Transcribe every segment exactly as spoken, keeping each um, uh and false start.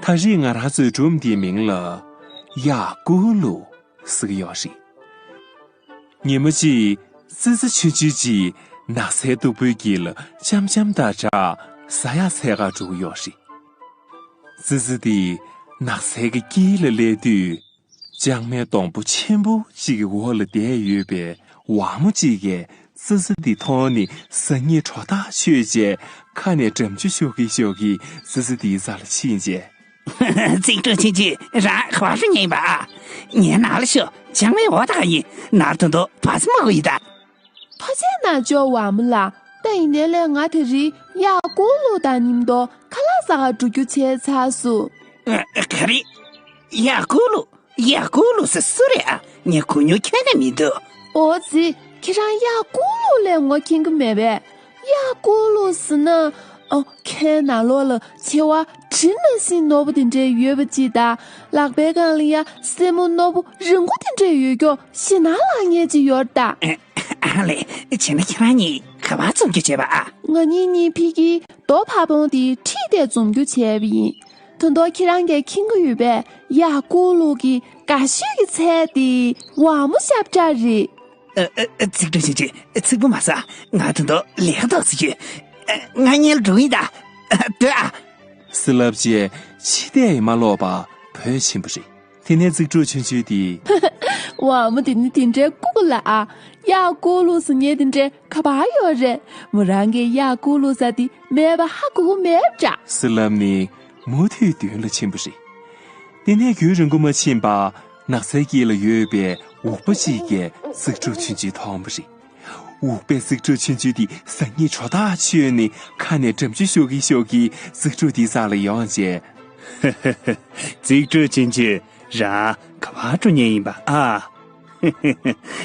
ཨ་རིས་ང་རང་ཚོའི་སྒྲུང་འདིའི་མིང་ལ་གཡག་ཀུ་ལུ་ཟེར་གྱི་ཡོད་རེད། ཉིན་མོ་གཅིག་ཙི་ཙི་ཆུང་ཆུང་གཅིག་ནགས་ཚལ་སྟུག་པོའི་དཀྱིལ་ལ་འཆམ་འཆམ་དང་སྦྲགས་ཟ་ཡག་འཚོལ་ག་འགྲོ་གི་ཡོད་རེད། ཙི་ཙི་དེ་ནགས་ཚལ་གྱི་དཀྱིལ་ལ་སླེབས་དུས། ལྕང་མའི་སྡོང་པོ་ཆེན་པོ་གཅིག་གི་འོག་ལ་བསྡད་ཡོད་པའི་ཝ་མོ་གཅིག་གིས་ཙི་ཙི་དེ་མཐོང་ནས་སང་ཉིན་དྲོ་ཐག་ཆོད་རྗེས་ཁ་ནས་འགྲམ་ཆུ་ཤོར་གིན་ཤོར་གིན་ཙི་ཙི་དེའི་རྩ་ལ་ཕྱིན་རྗེས། རྫིག་གྲུ་ཆུང་ཆུང་རང་ག་པར་འགྲོ་མཁན་ཡིན་པ། ངའི་ནང་ལ་ཤོག་ལྕང་མའི་འོག་ད་ག་ཡིན། ནར་དོན་དུ་བ་ཚྭ་མ་དགོས་ཡིན་ད། ཐུགས་རྗེ་གནང་ཆོག་ཝ་མོ་ལགས། ད་ཡིན་ནའི་ལས་ང་དེ་རིང་གཡག་ཀུ་ལུ་དང་མཉམ་དུ་ཁ་ལག་ཟ་ག་འགྲོ་རྒྱུ་བྱས་ཚར་སོང་། ཨ། ག་རེ། གཡག་ཀུ་ལུ། གཡག་ཀུ་ལུ་ཟེར་སུ་རེད་ཨ། ངས་གོ་མྱོང་ཁྱོན་ནས་མི་འདུག་འོ་ཙི། ཁྱེད་རང་གཡག་ཀུ་ལུ་ལས་ངོ་མཁྱེན་གི་མེད་པས། གཡག་ཀུ་ལུ་ཟེར་ན། ཨ། ཁའི་ནང་ལོགས་ལ་མཆེ་བ་གྲི་ནང་བཞིན་ནོར་བུ་དེ་འདྲས་ཡོད་པ་ཅིག་དང་། ལག་པའི་སྒང་ལ་ཡ་སེན་མོ་ནོར་བུ་རིང་པོ་དེ་འདྲས་ཡོད་རྒྱུ་ཞེད་སྣང་ལངས་མཁན་ཅིག་ཡོད་རེད་ད། ཨ་ལེ། བྱས་ན་ཁྱེད་རང་གཉིས་ག་པར་འཛོམས་རྒྱུ་བྱས་པ་ཨ། ང་གཉིས་གཉིས་ཕ་གིའི་རྡོ་ཕ་བོང་དེ་ཁྲིད་དེ་འཛོམས་རྒྱུ་བྱས་པ་ཡིན། དོན་དག་ཁྱེད་རང་གིས་མཁྱེན་གྱི་ཡོད་པས། གཡག་ཀུ་ལུ་གི་དགའ་ཤོས་ཀྱི་ཚལ་དེ་ཝ་མོ་ཤབ་བྲག་རེད། ཨ། ཨ། རྫིག་གྲུ་ཆུང་ཆུང་ཚིག་པ་མ་ཟ། ང་དོན་དག་ལས་ཀ་ཏོག་ཙམ་ཡོད། ང་གཉིད་འགྲོ་ཡིན་ད། སྡོད་ཨ། ཟེར་ལབ་རྗེས་ཕྱི་བལྟས་མ་ལོག་པར་བུད་ཕྱིན་པ་རེད། དེ་ནས་རྫིག་གྲུ་ཆུང་ཆུང་དེས། ཝ་མོ་དེ་ནི་དེ་འདྲའི་ལྐུགས་ལ་ཨ། གཡག་ཀུ་ལུ་ཟེར་མཁན་དེ་འདྲ་ག་པར་ཡོད་རེད། མོ་རང་གིས་གཡག་ཀུ་ལུ་ཟེར་དེ་མེད་པ་ཧ་གོ་གི་མེད་པ་འདྲ། ཟེར་ལབ་ནས་མུ་མཐུད་མདུན་ལ་ཕྱིན་པ་རེད། དེ་ནས་རྒྱུན་རིང་པོ་མ་ཕྱིན་པར་ནགས་ཚལ་དཀྱིལ་ལ་ཡོད་པའི་འུག་པ་གཅིག་གིས་རྫིག་གྲུ་ཆུང་ཆུང་མཐོང་བ་རེད། འུག་པས་རྫིག་གྲུ་ཆུང་ཆུང་དེ་སང་ཉིན་དྲོ་ཐག་ཆོད་ནས་ཁ་ནས་འགྲམ་ཆུ་ཤོར་གིན་ཤོར་གིན་རྫིག་གྲུ་དེའི་རྩ་ལ་ཡོང་རྗེས། རྫིག་གྲུ་ཆུང་ཆུང་རང་ག་པར་འགྲོ་མཁན་ཡིན་པ་ཨ།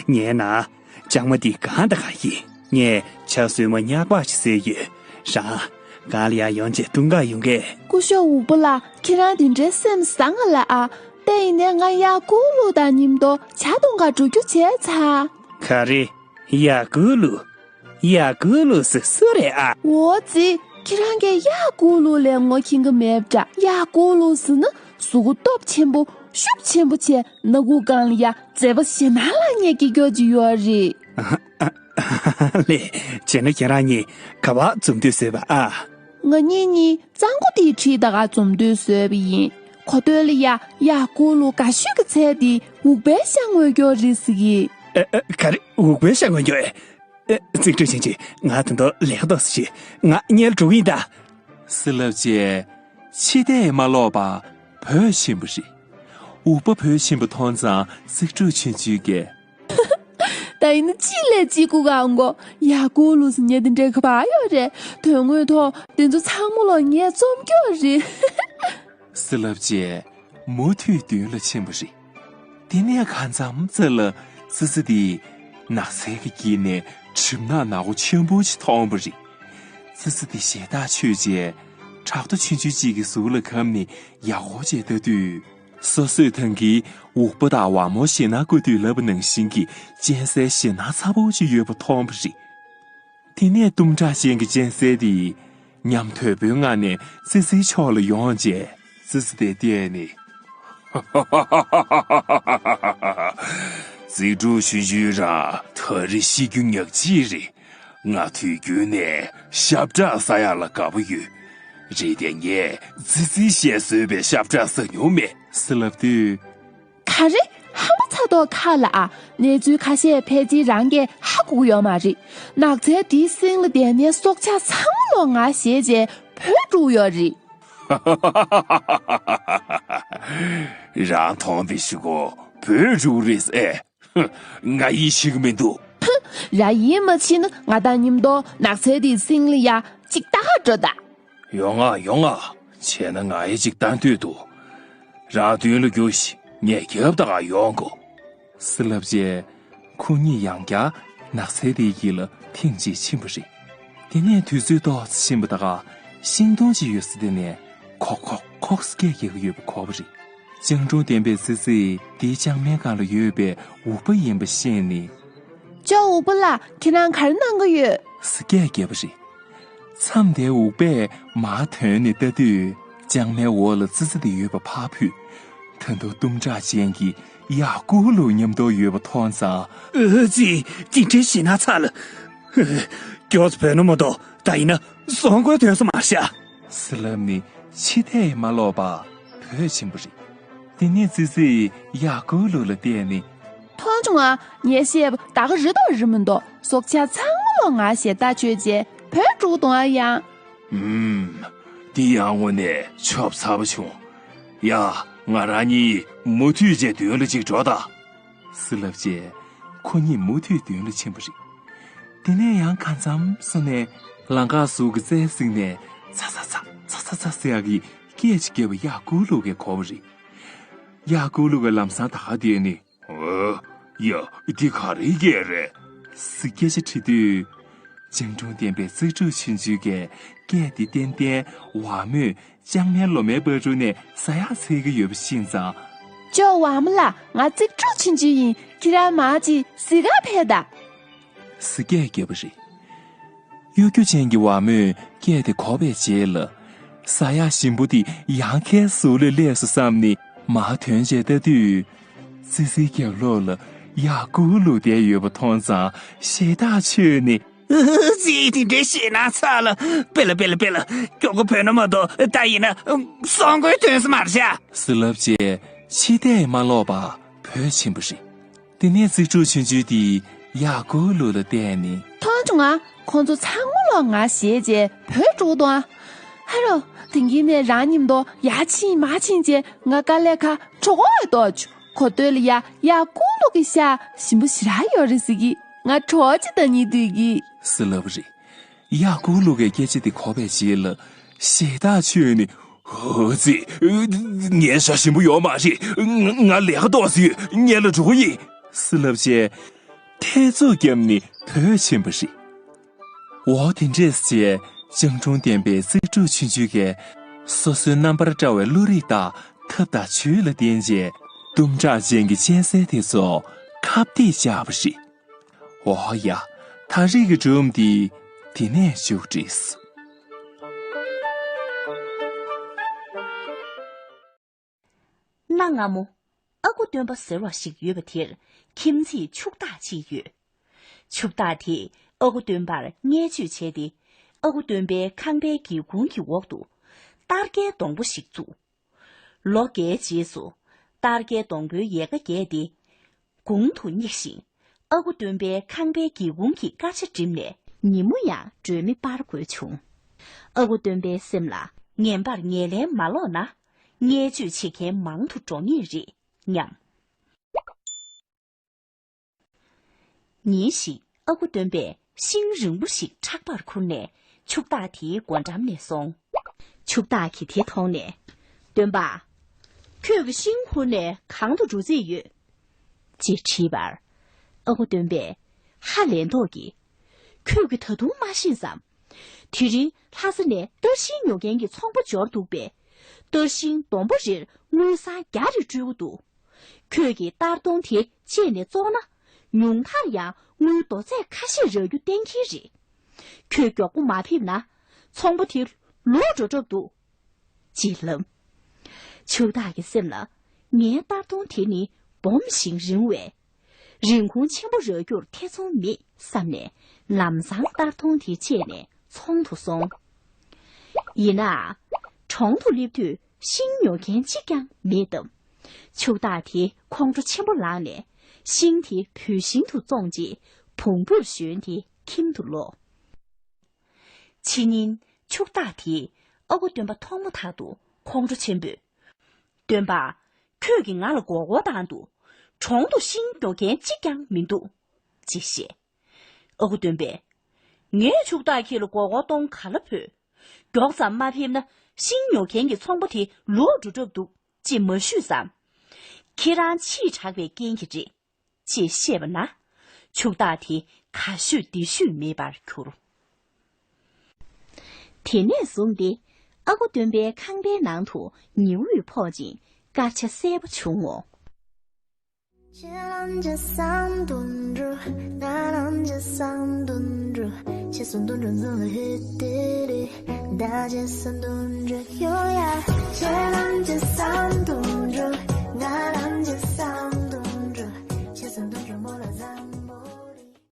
ངའི་ནང་ལྕང་མ་འདི་གང་དང་གང་ཡིན། ངས་ཇ་བསྲེས་མ་ཉག་པ་ཞིག་བཟས་ཡོད། རང་སྒང་ལ་ཡར་ཡོང་རྗེས་འཐུང་ག་ཡོང་གས། སྐུ་ཞབས་འུག་པ་ལགས། ཁྱེད་རང་འདི་འདྲའི་སེམས་བཟང་ང་ལ་ཨ། དེ་ཡིན་ནའི་ང་གཡག་ཀུ་ལུ་དང་མཉམ་དུ་ཇ་འཐུང་ག་འགྲོ་རྒྱུ་བྱས་ཚར། ག་རེ། གཡག་ཀུ་ལུ། གཡག་ཀུ་ལུ་ཟེར་སུ་རེད་ཨ། འོ་ཙི། ཁྱེད་རང་གིས་གཡག་ཀུ་ལུ་ལས་ངོ་མཁྱེན་གི་མེད་པ་འདྲ། གཡག་ཀུ་ལུ་ཟེར་ན་གཟུགས་པོ་སྟོབས་ཆེན་པོ་ཤུགས་ཆེན་པོ་བྱས། སྣ་ཁུག་སྒང་ལ་ཡ་མཛེས་པ་ཞེད་སྣང་ལངས་མཁན་སྐྱེ་རྒྱུ་ཅིག་ཡོད་རེད། ལེ། བྱས་ན་ཁྱེད་རང་གཉིས་ག་པར་འཛོམས་འདོད་བཟོས་པ་ཨ། ང་གཉིས་གཉིས་གཙང་པོ་དེའི་འཁྲིས་ད་ག་འཛོམས་འདོད་བཟོས་པ་ཡིན། གོ་ཐོས་ལ་ཡ་གཡག་ཀུ་ལུ་དགའ་ཤོས་ཀྱི་ཚལ་དེ་འུག་པའི་ཤ་ངོས་རྒྱོ་རེད་ཟེར་གི། ཨ། ཨ། ག་རེ། འུག་པའི་ཤ་ངོས་རྒྱོ་ཨེ། ཨེ། རྫིག་གྲུ་ཆུང་ཆུང་། ང་དོན་དག་ལས་ཀ་ཏོག་ཙམ་ཞིག་ང་གཉིད་འགྲོ་གི་ཡིན་ད། ཟེར་ལབ་རྗེས་ཕྱི་བལྟས་མ་ལོག་པར་བུད་ཕྱིན་པ་རེད། འུག་པ་བུད་ཕྱིན་པ་མཐོང་ཙང་རྫིག་གྲུ་ཆུང་ཆུང་གིས། ད་ཡིན་ན་གཅིག་ལས་གཅིག་སྐུ་གང་གོ། གཡག་ཀུ་ལུ་ཟེར་མཁན་དེ་འདྲ་ག་པར་ཡོད་རེད། དོན་དངོས་ཐོག་དེ་ཚོ་ཚང་མ་ལོ་ངས་རྩོམ་རྒྱུ་རེད། ཟེར་ལབ་རྗེས་མུ་མཐུད་མདུན་ལ་ཕྱིན་པ་རེད། དེ་ནས་གང་འཚམ་ཙམ་ལ་ཙི་ཙི་དེས་ནགས་ཚལ་གྱི་དཀྱིལ་ནས་གྲིབ་ནག་ནག་པོ་ཆེན་པོ་ཞིག་མཐོང་བ་རེད། ཙི་ཙི་དེ་ཞེད་ཐག་ཆོད་རྗེས་བྲག་རྡོ་ཆུང་ཆུང་གཅིག་གི་ཟུར་ལ་བསྒབས་ནས་ཡག་པོ་བྱས་ལྟ་དུས། སོ་སོས་ད་གིན་འུག་པ་དང་ཝ་མོར་ཞེད་སྣང་བསྐུལ་དུས་ལབ་པ་ནང་བཞིན་གྱི་གཅན་གཟན་ཞེད་སྣང་ཚ་པོ་ཅིག་ཡོད་པ་མཐོང་བ་རེད། དེ་ནས་གཏུམ་དྲག་ཅན་གྱི་གཅན་གཟན་དེས་ཉམས་དོད་པོའི་ངང་ནས་ཙི་ཙིའི་ཕྱོགས་ལ་ཡོང་རྗེས་ཙི་ཙི་དེ་བལྟས་ནས། རྫིག་གྲུ་ཆུང་ཆུང་རང་ད་རེས་ཤི་རྒྱུ་ཉག་གཅིག་རེད། ང་དུས་རྒྱུན་ནས་ཤབ་བྲག་ཟ་ཡག་ལ་དགའ་པོ་ཡོད། རེད་དེ་ངས་ཙི་ཙིས་ཞལ་བཟོས་པའི་ཤབ་བྲག་ཟ་མྱོང་མེད། ཟེར་ལབ་དུས། ག་རེ། ཧམ་པ་ཚ་མདོག་ཁ་ལ་ཨ། གནས་ཚུལ་ཁ་ཤས་ཕལ་ཆེར་རང་གིས་ཧ་གོ་གི་ཡོད་མ་རེད། ནགས་ཚལ་འདིའི་གསེང་ལ་བསྡད་ནས་སྲོག་ཆགས་ཚང་མ་ལོ་ང་ཞེད་བྱས་བུད་འགྲོ་གི་ཡོད་རེད། རང་མཐོང་བའི་གཞུག་གུ་བུད་འགྲོ་གི་རེད་ཨེ། ཧུ། ང་ཡིད་ཆེས་ཀྱི་མི་འདུག་ར་ཡིད་མ་ཆེས་ན་ང་དང་མཉམ་དུ་ནགས་ཚལ་འདིའི་གསེང་ལ་ཡ་གཅིག་ལྟ་ག་འགྲོ་ད། ཡོང་ང་ཡོང་ང་། བྱས་ན་ང་ཡི་གཅིག་ལྟ་འདོད་འདུག་རང་མདུན་ལ་རྒྱུགས་ཤིག་ངས་རྒྱབ་ལྟ་ག་ཡོང་གོ། ཟེར་ལབ་རྗེས་ཁོ་གཉིས་ཡང་བསྐྱར་ནགས་ཚལ་དེའི་དཀྱིལ་ལ་ཐེངས་གཅིག་ཕྱིན་པ་རེད། དེ་ནས་དུས་ཚོད་ཏོག་ཙམ་ཕྱིན་པ་ད་ག་ཤིང་སྡོང་ཅིག་ཡོད་ས་དེ་ནས་ཁོག་ཁོག་ཁོག་ཟེར་སྐད་རྒྱག་གི་ཡོད་པ་གོ་བ་རེད། སྤྱང་གྲུང་ལྡན་པའི་ཙི་ཙིས་དེའི་ལྕང་མའི་སྒང་ལ་ཡོད་པའི་འུག་པ་ཡིན་པ་ཤེས་ནས། ཅོ་འུག་པ་ལགས། ཁྱེད་རང་ག་རེ་གནང་གི་ཡོད། ཟེར་སྐད་རྒྱབ་པ་རེད། མཚམས་དེར་འུག་པས་མར་ཐོན་ནས་ལྟ་དུས། ལྕང་མའི་འོག་ལ་ཙི་ཙི་དེ་ཡོད་པ་ཕར་ཕུད། ད་དུང་གཏུམ་དྲག་ཅན་གྱི་གཡག་ཀུ་ལུ་མཉམ་དུ་ཡོད་པ་མཐོང་ཙང་། ཨ་ཙི། དེ་འདྲའི་ཞེད་སྣང་ཚ་ལ། མགྱོགས་ཙམ་བུད་ན་མ་གཏོགས་ད་ཡིན་ན་སྲོག་མགོའི་དོན་ས་མ་རེད་ཤག་ཟེར་ལབ་ནས་ཕྱི་བལྟས་མ་ལོག་པར་བུད་ཕྱིན་པ་རེད། དེ་ནས་ཙི་ཙིས་གཡག་ཀུ་ལུ་ལ་བལྟས་ནས། མཐོང་བྱུང་ཨ། ངས་བཤད་པ་ད་ག་རེད་འདུག་རེད་མི་འདུག་སྲོག་ཆགས་ཚང་མ་ལོ་ང་ཞེ་ཐག་ཆོད་རྗེས་བུད་འགྲོ་གི་འདུག་ཨ་ཡང་། ཨུམ། འདི་ཡང་དངོས་གནས་ཆོབ་ཚ་པོ་བྱུང་། ཡ། ང་རང་གཉིས་མུ་མཐུད་བྱས་མདུན་ལ་ཅིག་འགྲོ་དང་། ཟེར་ལབ་རྗེས་ཁོ་གཉིས་མུ་མཐུད་མདུན་ལ་ཕྱིན་པ་རེད། དེ་ནས་ཡང་གང་འཚམ་སོང་ནས་ལམ་ཁ་ཟུར་གྱི་རྩྭའི་གསེང་ནས་ཚ་ཚ་ཚ་ཚ་ཚ་ཚ་ཟེར་ཡག་གི་སྐད་ཅིག་བརྒྱབ་པ་གཡག་ཀུ་ལུ་གིས་གོ་བ་རེད། གཡག་ཀུ་ལུ་གིས་ལམ་སང་ད་ག་བལྟས་ནས། ཨོ། ཡ། འདི་ག་རེའི་སྐད་རེད། ཟེར་སྐད་ཆ་དྲིས་དུས། སྤྱང་གྲུང་ལྡན་པའི་ཙིག་ཕྲུག་ཆུང་ཆུང་གིས་སྐད་དེ་ཏན་ཏན་ཝ་མོས་ལྕང་མའི་ལོ་མའི་སྤ་རོ་ནས་ཟ་ཡག་འཚོལ་གྱི་ཡོད་པ་ཤེས་ཙང་། ཅོ་ཝ་མོ་ལགས། ང་ཙིག་ཕྲུག་ཆུང་ཆུང་ཡིན། ཁྱེད་རང་མར་ཅིག་གཟིགས་ག་ཕེབས་དང་། ཟེར་སྐད་བརྒྱབ་པ་རེད། གཡོ་སྒྱུ་ཅན་གྱི་ཝ་མོས་སྐད་དེ་གོ་བའི་རྗེས་ལ། ཟ་ཡག་ཞིམ་པོ་དེ་ཡང་ཁའི་ཟུར་ལ་སླེབས་སོང་བསམ་ནས་མར་ཐོན་བྱས་ལྟ་དུས། ཙི་ཙིའི་རྒྱབ་ལོགས་ལ་གཡག་ཀུ་ལུ་བསྡད་ཡོད་པ་མཐོང་ཙང་ཞེད་ཐག་ཆོད་ནས། ཨ་ཙི། དེ་འདྲའི་ཞེད་སྣང་ཚ་ལ། དཔེ་ལ་དཔེ་ལ་དཔེ་ལ། མགྱོགས་པོ་བུད་ན་མ་གཏོགས་ད་ཡིན་ན་སྲོག་མགོའི་དོན་ས་མ་རེད་ཤག་ཟེར་ལབ་རྗེས་ཕྱི་བལྟས་མ་ལོག་པར་བུད་ཕྱིན་པ་རེད། དེ་ནས་ཙིག་ཕྲུག་ཆུང་ཆུང་དེས་གཡག་ཀུ་ལུ་ལ་བལྟས་ནས། མཐོང་བྱུང་ཨ། ཁོང་ཚོ་ཚང་མ་ལོ་ང་ཞེད་བྱས་བུད་འགྲོ་གི་འདུག་ཨ། ཧ་རོ། དེང་གི་ནས་རང་མཉམ་དུ་ཡར་ཕྱིན་མར་ཕྱིན་བྱས་ང་དཀའ་ལས་ཁག་གྲོགས་པོ་ཡོད་དོ་ཆུ་གོ་སྟོད་ལ་ཡ་གཡག་ཀུ་ལུ་གི་ཤ་ཞིམ་པོ་ཞེ་དྲག་ཡོད་རེད་ཟེར་གི། ང་གྲོགས་ཅིག་ལྟ་སྙིང་འདོད་གི་ཟེར་ལབ་པ་རེད། གཡག་ཀུ་ལུ་གིས་སྐད་ཆ་དེ་གོ་བའི་རྗེས་ལ་ཞེད་ཐག་ཆོད་ནས། ཨོ་ཙི། ངའི་ཤ་ཞིམ་པོ་ཡོད་མ་རེད། ང་ང་ལས་ཀ་ཏོག་ཙམ་ཡོད། ཉལ་ལ་འགྲོ་གི་ཡིན། ཟེར་ལབ་བྱས་ཐལ་ཚུགས་བརྒྱབ་ནས་བུད་ཕྱིན་པ་རེད། འོ། དེ་འདྲས་བྱས་སྤྱང་གྲུང་ལྡན་པའི་ཙིག་ཕྲུག་ཆུང་ཆུང་གིས་སོ་སོའི་རྣམ་པར་བཀྲ་བའི་བློ་རིག་དང་ཐབས་དང་ཇུས་ལ་བརྟེན་བྱས་གཏུམ་དྲག་ཅན་གྱི་གཅན་གཟན་དེ་ཚོ་ཁ་གཏད་བཅག་པ་རེད། འོ་ཡ། ད་རེས་ཀྱི་སྒྲུང་འདི་དེ་ནས་མཇུག་བསྒྲིལ་སོང་། གནའ་སྔ་མོ། ཨ་ཁུ་སྟོན་པ་ཟེར་བ་ཞིག་ཡོད་པ་དེར་ཁྱིམ་མཚེས་ཕྱུག་བདག་ཅིག་ཡོད། ཕྱུག་བདག་དེས་ཨ་ཁུ་སྟོན་པར་བརྙས་བཅོས་བྱས་ཏེ། ཨ་ཁུ་སྟོན་པའི་ཁང་པའི་སྒེའུ་ཁུང་གི་འོག་ཏུ་སྟར་ཀའི་སྡོང་པོ་ཞིག་བཙུགས། ལོ་འགའི་རྗེས་སུ། སྟར་ཀའི་སྡོང་པོའི་ཡལ་ག་རྒྱས་ཏེ། གོང་དུ་སྙེགས་ཤིང་། ཨ་ཁུ་སྟོན་པའི་ཁང་པའི་སྒེའུ་ཁུང་གི་དཀར་ཆ་བསྒྲིམས་ནས། ཉིན་མོ་ཡང་སྒྲོན་མེ་སྤར་དགོས་བྱུང་། ཨ་ཁུ་སྟོན་པའི་སེམས་ལ། ངན་པར་ངན་ལན་མ་སློག་ན། བརྙས་བཅོས་བྱེད་མཁན་མང་དུ་འགྲོ་ངེས་རེད་སྙམ། ཉིན་ཞིག་ཨ་ཁུ་སྟོན་པས་ཤིང་རིང་པོ་ཞིག་ཕྲག་པར་ཁུར་ནས་ཕྱུག་བདག་དེའི་སྒོ་འགྲམ་ནས་སོང་། ཕྱུག་བདག་གིས་དེ་མཐོང་ནས། སྟོན་པ། ཁྱོད་ཀྱིས་ཤིང་ཁུར་ནས་གང་དུ་འགྲོ་རྩིས་ཡོད། ཅེས་དྲིས་པར། ཨ་ཁུ་སྟོན་པས་ཧ་ལས་མདོག་གིས། ཁྱོད་ཀྱིས་ད་དུང་མ་ཤེས་སམ། དེ་རིང་ལྷ་ས་ནས་སྟར་ཤིང་ཉོ་མཁན་གྱི་ཚོང་པ་འབྱོར་འདུག་པས། སྟར་ཤིང་སྡོང་པོ་རེར་དངུལ་སྲང་བརྒྱ་རེ་སྤྲོད་ཀྱི་འདུག་ཁྱོད་ཀྱིས་སྟར་སྡོང་དེ་བཅད་ནས་བཙོང་ན། ཉུང་མཐར་ཡང་དངུལ་རྡོ་ཚད་ཁ་ཤས་རག་རྒྱུ་གཏན་འཁེལ་རེད། ཁྱོད་མགྱོགས་པོ་མ་ཕེབས་ན། ཚོང་པ་དེ་ལོག་འགྲོ་གྲབས་འདུག་ཅེས་ལབ། ཕྱུག་བདག་གི་སེམས་ལ། ངའི་སྟར་སྡོང་དེ་ནི་སྦོམ་ཞིང་རིང་བས། རིན་གོང་ཆེན་པོ་རག་རྒྱུར་ཐེ་ཚོམ་མེད་བསམ་ནས། ལམ་སང་སྟར་སྡོང་དེ་བཅད་ནས་ཚོང་དུ་སོང་། ཡིན་ནའང་། གྲོང་དུ་སླེབས་དུས་ཤིང་ཉོ་མཁན་གཅིག་ཀྱང་མེད་སྟབས། ཕྱུག་བདག་དེ་ཁོང་ཁྲོ་ཆེན་པོ་ལངས་ནས། ཤིང་དེ་བུད་ཤིང་དུ་བཙོངས་རྗེས་བོང་བུར་ཞོན་ཏེ་ཁྱིམ་དུ་ལོག་ཕྱི་ཉིན་ཕྱུག་བདག་དེས་ཨ་ཁུ་སྟོན་པ་མཐོང་མ་ཐག་ཏུ་ཁོང་ཁྲོ་ཆེན་པོས། སྟོན་པ། ཁྱོད་ཀྱིས་ང་ལ་མགོ་སྐོར་བཏང་འདུག་གྲོང་དུ་ཤིང་ཉོ་མཁན་གཅིག་ཀྱང་མི་འདུག་ཅེས་བཤད། ཨ་ཁུ་སྟོན་པས། ངས་ཕྱུག་བདག་ཁྱེད་ལ་མགོ་སྐོར་གཏོང་ག་ལ་ཕོད། མགྱོགས་ཙམ་མ་ཕེབས་ན་ཤིང་ཉོ་མཁན་གྱི་ཚོང་པ་དེ་ལོག་འགྲོ་གྲབས་འདུག་ཅེས་མ་ཞུས་སམ། ཁྱེད་རང་ཕྱིས་དྲགས་པའི་རྐྱེན་གྱིས་རེད། ཅེས་བཤད་པ་ན། ཕྱུག་བདག་དེ་ག་ཤོད་འདི་ཤོད་མེད་པར་གྱུར། དེ་ནས་བཟུང་སྟེ། ཨ་ཁུ་སྟོན་པའི་ཁང་པའི་ནང་དུ་ཉི་འོད་ཕོག་ཅིང་སྐར་ཆ་གསལ་པོ་བྱུང་ངོ་། ཁྱེད་རང་ཅི་བསམ་དོན་འགྲུབ། ང་རང་ཅི་བསམ་དོན་འགྲུབ། ཁྱེད་བསམ་དོན་འགྲུབ་ཚང་ལ་ཧེ་ཏེ་རེ། ད་ཅི་བསམ་དོན་འགྲུབ་ཡོད་ཡ།